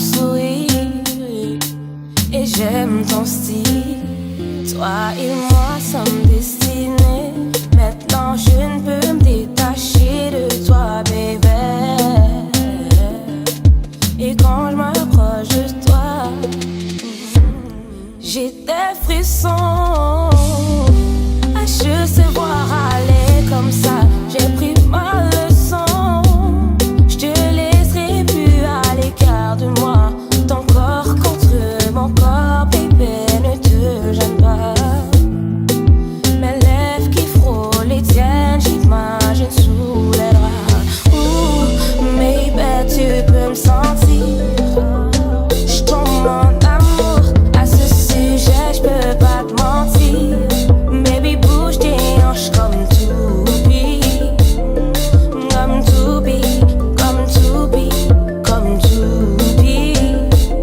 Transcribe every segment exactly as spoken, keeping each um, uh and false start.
sourire et j'aime ton style. Toi et moi sommes destinés. Maintenant, je ne peux me détacher de toi, baby. Et quand je m'approche de toi, j'ai des frissons. Ah, je sais voir aller comme ça. J'ai pris ma leçon. Je te laisserai plus à l'écart de moi. Ton corps contre mon corps, bébé, ne te gêne pas. Mes lèvres qui frôlent les tiennes, j'imagine sous les draps. Ooh, baby, tu peux me sentir. Je tombe en amour à ce sujet, je peux pas te mentir. Baby, bouge tes hanches comme toupie. Comme toupie, comme toupie, comme toupie.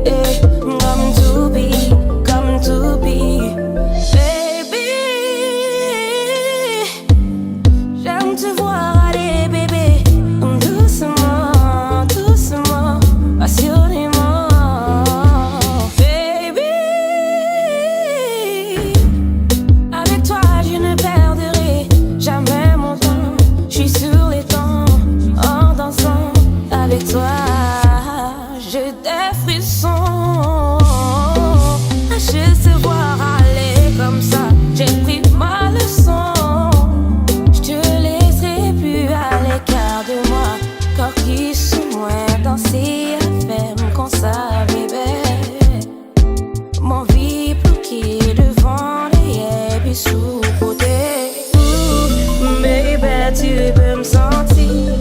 Eh, comme toupie, comme toupie. Baby, j'aime te voir aller, bébé, doucement, doucement, passionnément. Baby, avec toi, je ne perdrai jamais mon temps. Je suis sur les temps en dansant avec toi. J'ai des frissons. Je sais voir aller comme ça. J'ai pris ma leçon. Je te laisserai plus à l'écart de moi. Kò ki sou mwen, danse avè m konsa, bebe. M anvi bloke devan, dèyè, epi sou kote. Ooh, baby, tu peux me sentir.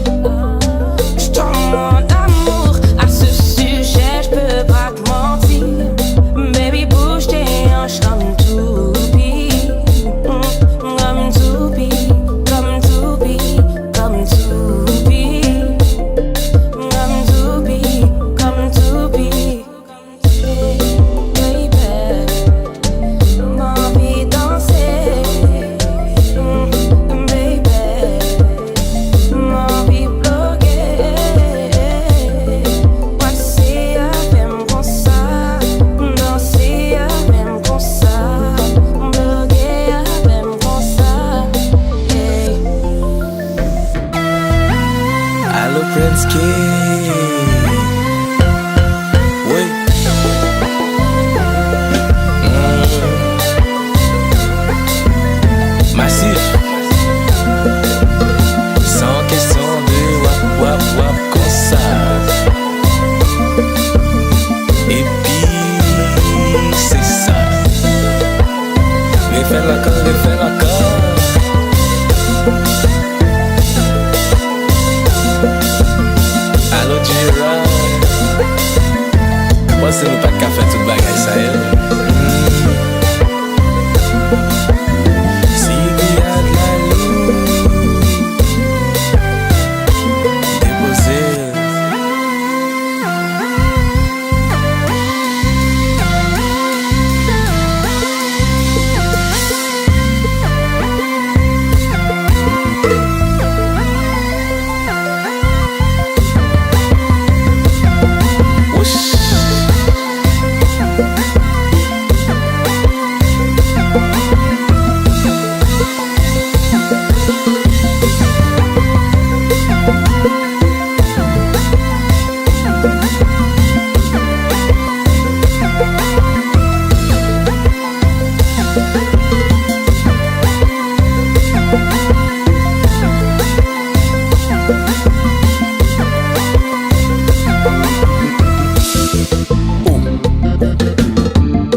Je tombe en amour à ce sujet, je peux pas te mentir. Baby, bouge tes hanches comme toupie. Mm, comme toupie, comme toupie, comme toupie. Comme toupie, comme toupie. Baby, m anvi danse, mm, baby, m anvi bloke. Pase avè m konsa, danse avè m konsa, bloke avè m konsa, yeah. Allo Prince Kid. Wi. Mm. Masif. San kesyon de wap, wap, wap konsa. Epi, se sa. Refè l ankò, refè l ankò. Allo, J-Rock. Ou panse nou pa t ka fè tout bagay sa yo? Hmm. Si Giyad la lou, depoze.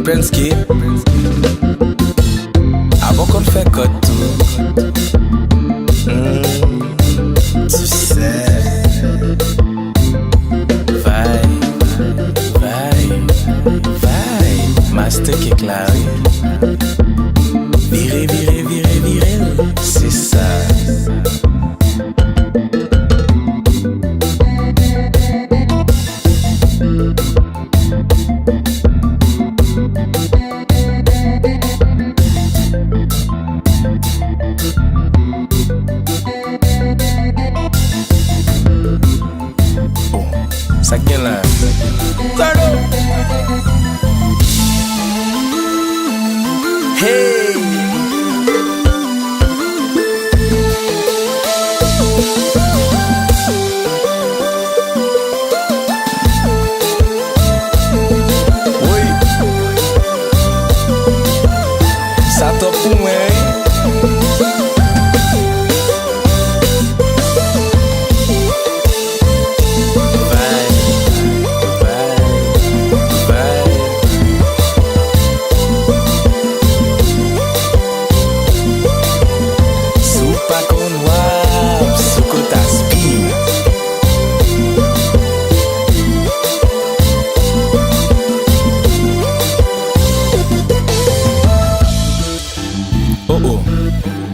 Prince Kid. Avan w konn fè kòd tou. Hmm, tu sais. Vibe, vibe, vibe. Master Kick la, wi. Vire, vire, vire, vire l. Se sa. Bon, sa k gen la? Turn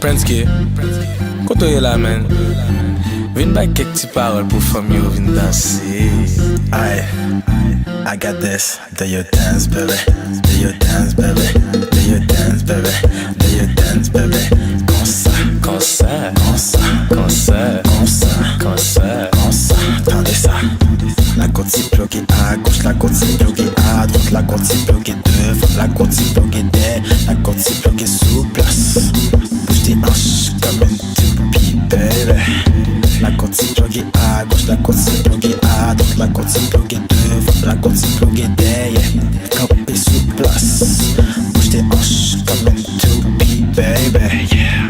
Prensky, kote w ye la, man? Vin bay kèk ti pawòl pou fanm yo vin danse. Ay, I got this. Do your dance, baby. Do your dance, baby. Do your dance, baby. Do your dance, baby. Konsa, konsa, konsa, konsa, konsa, konsa, konsa. Tande sa. Lage yon ti ploge a goch, lage yon ti ploge a dwat, lage yon ti ploge devan, lage yon ti ploge dèyè, lage yon ti ploge sou plas. Bouch de anch, kòm yon toupee, baby. Lage yon ti ploge a goch, lage yon ti ploge a dwat, lage yon ti ploge devan, lage yon ti ploge dèyè. Kanpe sou plas. Bouch de anch, kòm yon toupee, baby. Yeah.